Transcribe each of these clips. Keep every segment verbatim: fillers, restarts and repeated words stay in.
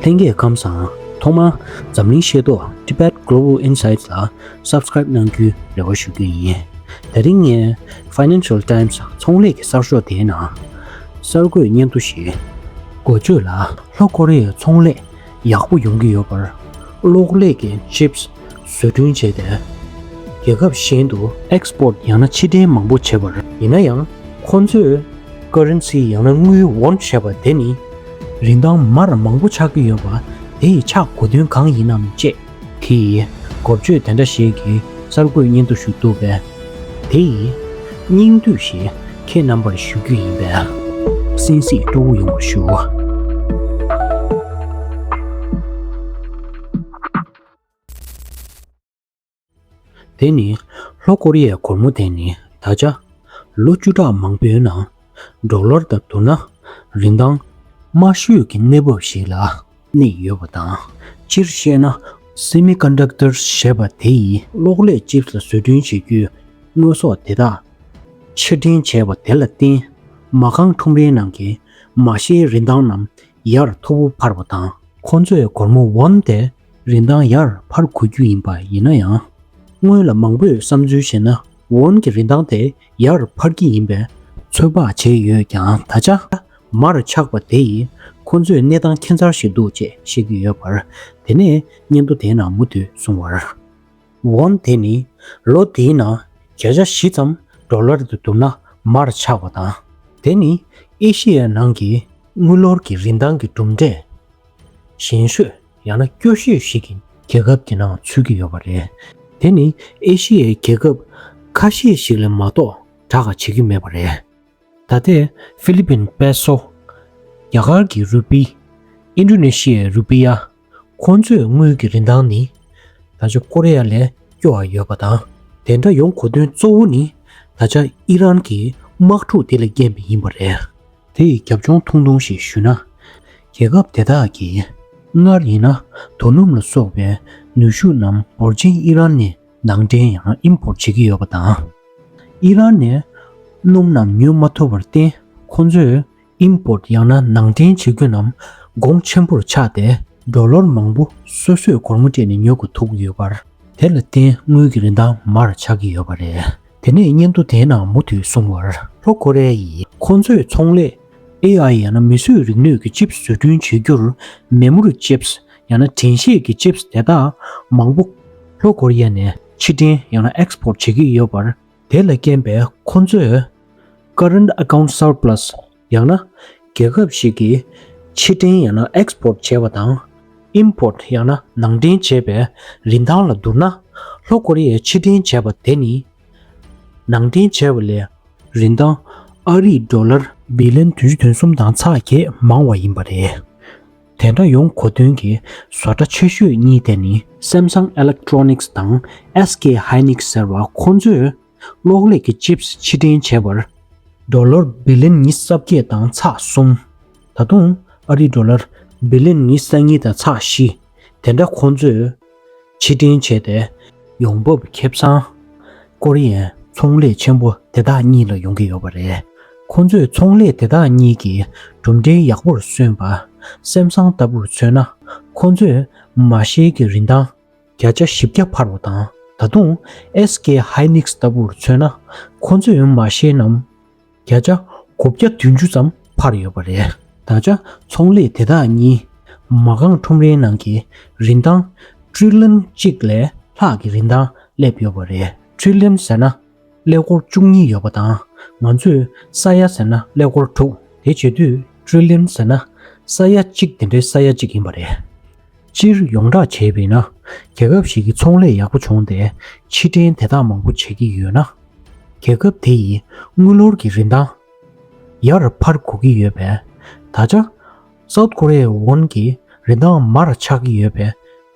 ལྷན་རྒྱས་ཁམས་བཟང་། ཐོག་མར་འཛམ་གླིང་ཤེས་རྟོགས་Tibet Global Insights ལ་Subscribe གནང་རྒྱུའི་རེ་བ་ཞུ་རྒྱུ་ཡིན། དེ་རིང་ངས་Financial Times ཚོང་ལས་ཀྱི་གསར་ཤོག་དེའི་ནང་གསར་འགོད་སྙན་ཐོ་ཞིག་འགོ་བརྗོད་ལ། ལྷོ་ཀོ་རི་ཡའི་ཚོང་ལས་ཡག་པོ་ཡོང་གི་ཡོད་པར། གློག་ཀླད་ཀྱི་chips བཟོ་སྐྲུན་བྱས་ཏེ། རྒྱལ་ཁབ་གཞན་དུ་export ཡང་ན་ཕྱིར་འཐེན་མང་པོ་བྱས་པར། ཡིན་ན་ཡང་ཁོ་ཚོས་currency ཡང་ན་དངུལ་won ཞེས་པ་དེ་ནི་རིན་ཐང་མར་མང་པོ་ཆག་གི་ཡོད་པ་དེ་ཡི་ཆག་དགོས་དོན་གང་ཡིན་ནམ་ཅེས་ཀྱི་འགོ་བརྗོད་དེ་འདྲ་ཞིག་གི་གསར་འགོད་སྙན་ཐོ་ཞིག་འདུག་པས། དེ་ཡི་སྙིང་བསྡུས་ཤིག་ཁྱེད་རྣམ་པར་ཞུ་རྒྱུ་ཡིན་པས། གསན་གཟིགས་སྤྲོ་བོ་ཡོང་བར་ཞུ། དེ་ནི་ལྷོ་ཀོ་རི་ཡའི་སྒོར་མོ་དེ་ནི་ད་ཆ་ལོ་བཅུ་ཕྲག་མང་པོའི་ནང་ཌོ་ལར་དང་བསྡུར་ན་རིན་ཐང་དམའ་ཤོས་ཀྱི་གནས་བབ་ཞིག་ལ་གནས་ཡོད་པ་དང་། སྤྱིར་བཤད་ན་semiconductors ཞེས་པ་དེ་ཡིས་གློག་ཀླད་chips ལ་བཟོ་སྐྲུན་བྱེད་རྒྱུའི་དངོས་ཟོག་དེ་དག་ཕྱིར་འཐེན་བྱས་པ་དེ་ལ་བརྟེན། མ་རྐང་ཁྲོམ་རའི་ནང་གི་མ་ཤེའི་རིན་ཐང་རྣམས་ཡར་མཐོ་པོ་འཕར་བ་དང་། ཁོ་ཚོས་སྒོར་མོ་won དེ་རིན་ཐང་ཡར་འཕར་དགོས་རྒྱུ་ཡིན་པ་ཡིན་ན་ཡང་། སྔོན་ལ་མང་པོས་བསམ་ཚུལ་བྱས་ན་won གྱི་རིན་ཐང་དེ་ཡར་འཕར་གྱི་ཡིན་པའི་ཚོད་དཔག་བྱས་ཡོད་ཀྱང་། ད་ཆ་མར་ཆག་པ་དེ་ཡིས་ཁོ་ཚོས་གནས་སྟངས་ཁྱད་མཚར་ཞིག་འདུག་ཅེས་བཤད་ཀྱི་ཡོད་པར། དེ་ནས་སྙན་ཐོ་དེའི་ནང་མུ་མཐུད་གསུངས་པར། won དེ་ནི་ལོ་འདིའི་ནང་བརྒྱ་ཆ་བཞི་ཙམ་ཌོ་ལར་དང་བསྡུར་ན་མར་ཆག་པ་དང་། དེ་ནི་ཨེ་ཤི་ཡའི་ནང་གི་དངུལ་ལོར་གྱི་རིན་ཐང་གི་གྲུབ་འབྲས་ཞན་ཤོས་ཡང་ན་སྐྱོ་ཤོས་ཤིག་གི་རྒྱལ་ཁབ་ཀྱི་ནང་ཚུད་ཀྱི་ཡོད་པ་རེད། དེ་ནི་ཨེ་ཤི་ཡའི་རྒྱལ་ཁབ་ཁ་ཤས་ཤིག་ལས་མ་གཏོགས་དྲག་ག་བྱེད་ཀྱི་མེད་པ་རེད། ད་ལྟའི་ཧྥི་ལི་པིན་པེ་སོ། རྒྱ་གར་གྱི་རུ་པི། ཨིན་ཌོ་ནེ་ཤི་ཡའི་རུ་པི་ཡ། ཁོང་ཚོའི་དངུལ་གྱི་རིན་ཐང་ནི་ད་ཆ་ཀོ་རི་ཡ་ལས་སྐྱོ་བ་ཡོད་པ་དང་། དེ་འདྲ་ཡོང་གོ་དོན་གཙོ་བོ་ནི་ད་ཆ་ཨི་རན་གྱི་དམག་འཁྲུག་དེ་ལ་རྐྱེན་པས་ཡིན་པ་རེད། དེ་ཡི་རྒྱབ་ལྗོངས་ཐུང་ཐུང་ཞིག་ཞུས་ན། རྒྱལ་ཁབ་དེ་དག་གིས་སྔར་ཡིན་ན་རྡོ་སྣུམ་ལ་སོགས་པའི་ནུས་ཤུགས་རྣམས་འབོར་ཆེན་ཨི་རན་ནས་ནང་འདྲེན་ཡང་ཨིམ་པོར་བྱེད་ཀྱི་ཡོད་པ་དང་། ཨི་རན་ནས་སྣུམ་རྣམས་ཉོ་མ་ཐུབ་པར་བརྟེན། ཁོ་ཚོས་ཨིམ་པོར་ཡང་ན་ནང་འདྲེན་བྱེད་རྒྱུ་རྣམས་གོང་ཆེན་པོར་ཆག་སྟེ། ཌོ་ལར་མང་པོ་སོ་སོས་སྒོར་མོ་སྤྲད་ནས་ཉོ་དགོས་ཐུག་ཡོད་པར། དེ་ལ་བརྟེན་དངུལ་གྱི་རིན་ཐང་མར་ཆག་གི་ཡོད་པ་རེད། དེ་ནས་སྙན་ཐོ་དེའི་ནང་མུ་མཐུད་གསུངས་པར། ལྷོ་ཀོ་རི་ཡ་ཡིས་ཁོ་ཚོའི་ཚོང་ལས་ཨེ་ཨའི་ཡང་ན་མིས་བཟོས་རིག་ནུས་ཀྱི་ཅིབས་བཟོ་སྐྲུན་བྱེད་རྒྱུར། མེ་མོ་རི་ཅིབས་ཡང་ན་དྲན་ཤེས་ཀྱི་ཅིབས་དེ་དག་མང་པོ་ལྷོ་ཀོ་རི་ཡ་ནས་ཕྱིར་འདྲེན་ཡང་ན་ཨེགསི་པོར་བྱེད་ཀྱི་ཡོད་པར། དེ་ལ་རྐྱེན་པས་ཁོ་ཚོས་Current Account Surplus ཡང་ན་རྒྱལ་ཁབ་ཞིག་གིས་ཕྱིར་འདྲེན་ཡང་ན་ཨེགསི་པོར་བྱས་པ་དང་། ཨིམ་པོར་ཡང་ན་ནང་འདྲེན་བྱས་པའི་རིན་ཐང་ལ་བསྡུར་ན། ལྷོ་ཀོ་རི་ཡས་ཕྱིར་འདྲེན་བྱས་པ་དེ་ནི་ནང་འདྲེན་བྱས་པ་ལས་རིན་ཐང་ཨ་རིའི་ཌོ་ལར་བི་ལིན་བདུན་ཅུ་དོན་གསུམ་དང་ཚེག་བརྒྱད་མང་བ་ཡིན་པ་རེད། དེ་འདྲ་ཡོང་གོ་དོན་གྱི་བཟོ་གྲྭ་ཆེ་ཤོས་གཉིས་དེ་ནི་Samsung Electronics དང་S K Hynix ཟེར་བ། ཁོང་ཚོས་གློག་ཀླད་ཀྱི་ཅིབས་ཕྱིར་འདྲེན་བྱས་པར་ཌོ་ལར་བི་ལིན་ཉི་ཤུ་རྩ་བརྒྱད་དང་ཚེག་གསུམ། ད་དུང་ཨ་རིའི་ཌོ་ལར་བི་ལིན་ཉི་ཤུ་རྩ་གཉིས་དང་ཚེག་བཞི། དེ་འདྲ་ཁོང་ཚོས་ཕྱིར་འདྲེན་བྱས་ཏེ། ཡོང་འབབ་ཁེ་བཟང་ཀོ་རི་ཡའི་ཚོང་ལས་ཆེན་པོ་དེ་དག་གཉིས་ལ་ཡོང་གི་ཡོད་པ་རེད། ཁོང་ཚོས་ཚོང་ལས་དེ་དག་གཉིས་ཀྱི་གྲུབ་འབྲས་ཡག་པོར་སོན་པ། སེམ་སང་ལྟ་བུར་མཚོན་ན། ཁོང་ཚོས་མ་ཤེལ་གྱི་རིན་ཐང་བརྒྱ་ཆ་བཞི་བརྒྱ་འཕར་བ་དང་། ད་དུང་S K Hynix ལྟ་བུར་མཚོན་ན། ཁོ་ཚོས་མ་ཤེལ་རྣམས་བརྒྱ་ཆ་དགུ་བརྒྱ་བདུན་ཅུ་ཙམ་འཕར་ཡོད་པ་རེད། ད་ཆ་ཚོང་ལས་དེ་དག་གཉིས་མ་རྐང་ཁྲོམ་རའི་ནང་གི་རིན་ཐང་ཊི་རི་ལི་ཡོན་གཅིག་ལས་ལྷག་གི་རིན་ཐང་སླེབས་ཡོད་པ་རེད། ཊི་རི་ལི་ཡོན་ཟེར་ན། ཀླད་ཀོར་བཅུ་གཉིས་ཡོད་པ་དང་། ང་ཚོས་ས་ཡ་ཟེར་ན་ཀླད་ཀོར་དྲུག་དེ་བྱེད་དུས་ཊི་རི་ལི་ཡོན་ཟེར་ན་ས་ཡ་གཅིག་དེ་འདྲའི་ས་ཡ་གཅིག་ཡིན་པ་རེད། སྤྱིར་ཡོངས་གྲགས་བྱས་པ་ཡིན་ན། རྒྱལ་ཁབ་ཞིག་གི་ཚོང་ལས་ཡག་པོ་བྱུང་སྟེ་ཕྱིར་འཐེན་དེ་དག་མང་པོ་བྱེད་ཀྱི་ཡོད་ན། རྒྱལ་ཁབ་དེ་ཡི་དངུལ་ལོར་གྱི་རིན་ཐང་ཡར་འཕར་དགོས་ཀྱི་ཡོད་པས། ད་ཆ་སའུཐ་ཀོ་རི་ཡའི་ཝོན་གྱི་རིན་ཐང་མར་ཆག་གི་ཡོད་པས།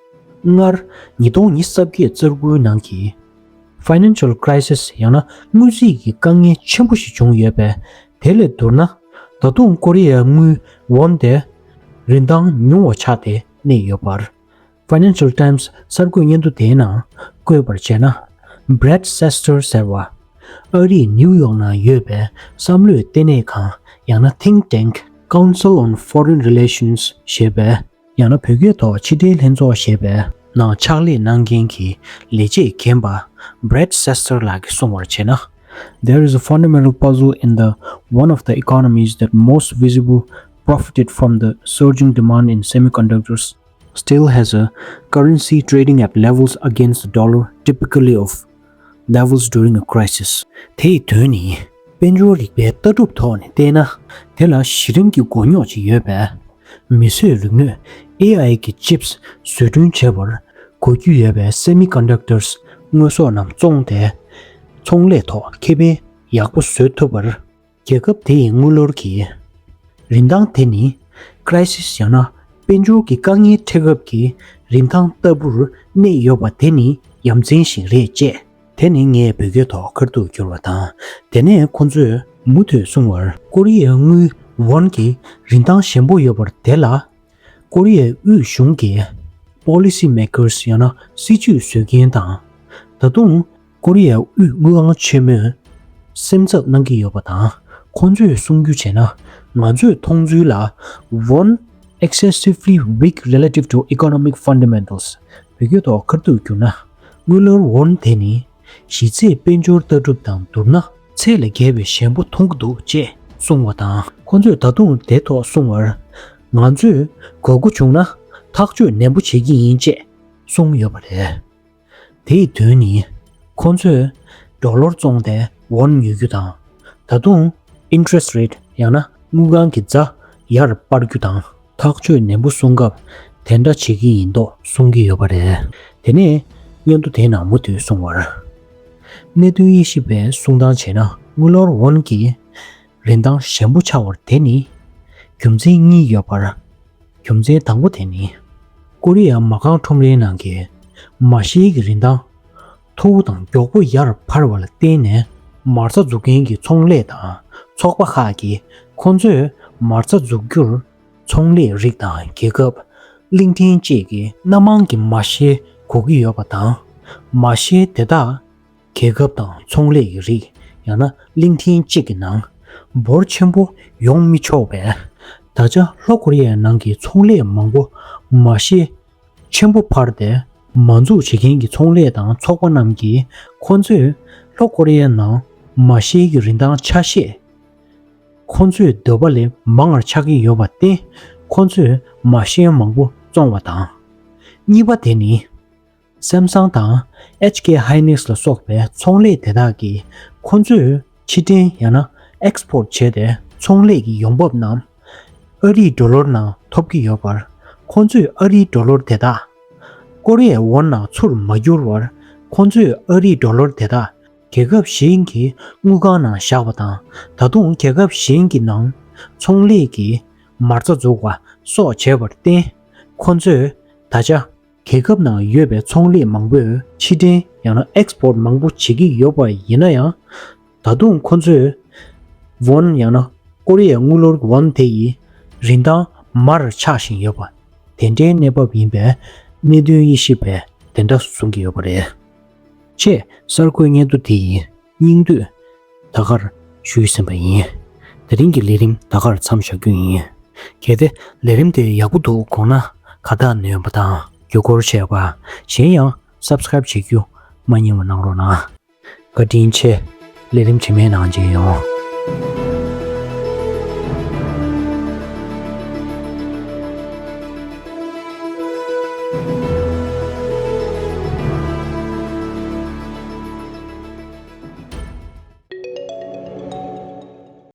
སྔར་ཉིས་སྟོང་ཉི་ཤུ་རྩ་བརྒྱད་བཅུ་དགུའི་ནང་གི་Financial Crisis ཡང་ན་དངུལ་རྩིས་ཀྱི་དཀའ་ངལ་ཆེན་པོ་ཞིག་བྱུང་ཡོད་པས། དེ་ལས་བསྡུར་ན། ད་དུང་ཀོ་རི་ཡའི་དངུལ་ཝོན་དེ་རིན་ཐང་ཉུང་བ་ཆགས་ཏེ་གནས་ཡོད་པར། Financial Times གསར་འགོད་སྙན་ཐོ་དེའི་ནང་བཀོད་པར་བྱས་ན། Brad Shuster ཟེར་བ། ཨ་རིའི་ནིའུ་ཡོག་ནང་ཡོད་པའི་བསམ་བློའི་ལྟེ་གནས་ཁང་ཡང་ན་Think Tank Council on Foreign Relations ཞེས་པའི་ ཡང་ན་བོད་སྐད་ཐོག་ཕྱི་དྲིལ་ལྷན་ཚོགས་ཞེས་པའི་ནང་ཕྱག་ལས་གནང་མཁན་གྱི་ལས་བྱེད་རྒན་པ་Brad Sessler ལགས་ཀྱིས་གསུངས་པར་བྱས་ན། There is a fundamental puzzle in the one of the economies that most visible profited from the surging demand in semiconductors still has a currency trading at levels against the dollar typically of levels during a crisis. དེ་ཡི་དོན་ནི། དཔལ་འབྱོར་རིག་པའི་ལྟ་གྲུབ་ཐོག་ནས་བལྟས་ན། དེ་ལ་གཞི་རིམ་གྱི་མགོ་རྙོག་ཅིག་ཡོད་པས། མིས་བཟོས་རིག་ནུས་ཨེ་ཨའི་གི་ཅིབས་བཟོ་སྐྲུན་བྱེད་པར་དགོས་རྒྱུ་ཡོད་པའི་སེ་མི་ཀོན་ཌག་ཊར་དངོས་ཟོག་རྣམས་བཙོངས་ཏེ། ཚོང་ལས་ཐོག་ཁེ་ཕན་ཡག་པོ་བཟོ་ཐུབ་པར། རྒྱལ་ཁབ་དེ་ཡི་དངུལ་ལོར་གྱི་རིན་ཐང་དེ་ནི་ཀྲའི་སིས་ཡང་ན་དཔལ་འབྱོར་གྱི་དཀའ་ངལ་འཕྲད་སྐབས་ཀྱི་རིན་ཐང་ལྟ་བུར་གནས་ཡོད་པ་དེ་ནི་ཡ་མཚན་ཞིག་རེད་ཅེས། དེ་ནི་ངས་བོད་སྐད་ཐོག་ཁ་ཐུག་བསྒྱུར་བ་དང་། དེ་ནས་ཁོ་ཚོས་མུ་མཐུད་གསུངས་པར། ཀོ་རི་ཡའི་དངུལ་ཝོན་གྱི་རིན་ཐང་ཞན་པོ་ཡོད་པར། དེ་ལ་ཀོ་རི་ཡའི་དབུས་གཞུང་གི་པོ་ལི་སི་མེ་ཀར་སི་ཡང་ན་སྲིད་ཇུས་བཟོ་མཁན་དང་། ད་དུང་ཀོ་རི་ཡའི་དབུས་དངུལ་ཁང་ཆེན་མོས་སེམས་འཚབ་གནང་གི་ཡོད་པ་དང་། ཁོང་ཚོས་གསུང་རྒྱུ་བྱས་ན། ང་ཚོས་མཐོང་ཚུལ་ལ། Won excessively weak relative to economic fundamentals. བོད་སྐད་ཐོག་ཁ་ཐུག་བསྒྱུར་ན། དངུལ་ལོར་ཝོན་དེ་ནི་གཞི་རྩའི་དཔལ་འབྱོར་ལྟ་གྲུབ་དང་བསྡུར་ན་ཚད་ལས་བརྒལ་བའི་ཞན་པོ་མཐོང་གི་འདུག་ཅེས་གསུངས་པ་དང་། ཁོང་ཚོས་ད་དུང་དེ་ཐོག་གསུངས་པར། ང་ཚོས་དགོས་མཁོ་བྱུང་ན་ཐག་གཅོད་ནན་པོ་བྱེད་ཀྱི་ཡིན་ཅེས་གསུངས་ཡོད་པ་རེད། དེ་ཡི་དོན་ནི། ཁོང་ཚོས་ཌོ་ལར་བཙོངས་ཏེ་ཝོན་ཉོ་རྒྱུ་དང་། ད་དུང་interest rate ཡང་ན་དངུལ་ཁང་གི་རྫ་ཡར་སྤར་རྒྱུ་དང་། ཐག་གཅོད་ནན་པོ་གསུང་སྐབས་དེ་འདྲ་བྱེད་ཀྱི་ཡིན་མདོག་གསུང་གི་ཡོད་པ་རེད། དེ་ནས་སྙན་ཐོ་དེའི་ནང་མུ་མཐུད་གསུངས་པར། གནད་དོན་དབྱེ་ཞིབ་པས་གསུང་སྟངས་བྱས་ན། དངུལ་ལོར་ཝོན་གྱི་རིན་ཐང་ཞན་པོ་ཆགས་པར་དེ་ནི་རྒྱུ་མཚན་གཉིས་ཡོད་པར། རྒྱུ་མཚན་དང་པོ་དེ་ནི། ཀོ་རི་ཡ་མ་རྐང་ཁྲོམ་རའི་ནང་གི་མ་ཤེལ་གྱི་རིན་ཐང་མཐོ་བོ་དང་མགྱོགས་པོ་ཡར་འཕར་བ་ལ་བརྟེན་ནས། མ་རྩ་འཛུགས་མཁན་གྱི་ཚོང་ལས་དང་ཚོགས་པ་ཁག་གིས་ཁོང་ཚོས་མ་རྩ་འཛུགས་རྒྱུར་ཚོང་ལས་རིགས་དང་རྒྱལ་ཁབ་གླིང་ཕྲན་བཅས་ཀྱི་སྣ་མང་གི་མ་ཤེལ་དགོས་ཀྱི་ཡོད་པ་དང་། མ་ཤེལ་དེ་དག་རྒྱལ་ཁབ་དང་ཚོང་ལས་ཀྱི་རིགས་ཡང་ན་གླིང་ཕྲན་གཅིག་གི་ནང་འབོར་ཆེན་པོ་ཡོང་མི་ཆོག་པས། ད་ཆ་ལྷོ་ཀོ་རི་ཡའི་ནང་གི་ཚོང་ལས་མང་པོ་མ་ཤེལ་ཆེན་པོ་འཕར་ཏེ་མ་འཛུགས་བྱེད་མཁན་གྱི་ཚོང་ལས་དང་ཚོགས་པ་རྣམས་ཀྱིས་ཁོ་ཚོས་ལྷོ་ཀོ་རི་ཡའི་ནང་མ་ཤེལ་གྱི་རིན་ཐང་ཆ་ཤས་ཁོ་ཚོའི་འདོད་པ་ལས་མང་བར་ཆགས་ཀྱི་ཡོད་པར་བརྟེན། ཁོ་ཚོས་མ་ཤེལ་མང་པོ་བཙོངས་པ་དང་། གཉིས་པ་དེ་ནི། སེམ་སང་དང་ཨེཆ་ཀེ་ཧའི་ནིག་སི་ལ་སོགས་པའི་ཚོང་ལས་དེ་དག་གིས་ཁོ་ཚོས་ཕྱིར་འདྲེན་ཡང་ན་ཨེག་སི་པོར་ཊི་བྱས་ཏེ་ཚོང་ལས་ཀྱི་ཡོང་འབབ་རྣམས་ཨ་རིའི་ཌོ་ལར་ནང་ཐོབ་ཀྱི་ཡོད་པར། ཁོ་ཚོས་ཨ་རིའི་ཌོ་ལར་དེ་དག་ཀོ་རི་ཡའི་ཝོན་ནང་ཚུར་མ་བསྒྱུར་བར། ཁོ་ཚོས་ཨ་རིའི་ཌོ་ལར་དེ་དག་རྒྱལ་ཁབ་གཞན་གྱི་དངུལ་ཁང་ནང་བཞག་པ་དང་། ད་དུང་རྒྱལ་ཁབ་གཞན་གྱི་ནང་ཚོང་ལས་ཀྱི་མ་རྩ་འཛུགས་པ་སོགས་བྱས་པར་བརྟེན། ཁོ་ཚོས་ད་ཆ་རྒྱལ་ཁབ་ནང་ཡོད་པའི་ཚོང་ལས་མང་པོས་ཕྱིར་འདྲེན་ཡང་ན་ཨེག་སི་པོར་ཊི་མང་པོ་བྱེད་ཀྱི་ཡོད་པ་ཡིན་ན་ཡང་། ད་དུང་ཁོ་ཚོས་ཝོན་ཡང་ན་ཀོ་རི་ཡའི་དངུལ་ལོར་ཝོན་དེ་ཡི་རིན་ཐང་དམའ་རུ་ཆག་བཞིན་ཡོད་པ་དེ་འདྲའི་གནས་བབ་ཡིན་པས། གནད་དོན་དབྱེ་ཞིབ་པས་དེ་འདྲ་གསུང་གི་ཡོད་པ་རེད། ཅེས་གསར་འགོད་སྙན་ཐོ་དེ་ཡི་སྙིང་བསྡུས་ད་གར་ཞུས་ཟིན་པ་ཡིན། དེ་རིང་གི་ལས་རིམ་ད་གར་མཚམས་བཞག་རྒྱུ་ཡིན། གལ་ཏེ་ལས་རིམ་དེ་ཡག་པོ་འདུག་དགོངས་ན། ཁ་བཏགས་ནོན་པ་དང་བརྒྱུད་སྐུར་བྱས་པ། གཞན་ཡང་སབ་སི་ཀ་རེབ་བྱེད་རྒྱུ་མ་བསྙེལ་བ་གནང་རོགས་གནང་། བཀའ་དྲིན་ཆེ། ལས་རིམ་རྗེས་མའི་ནང་མཇལ་ཡོང་།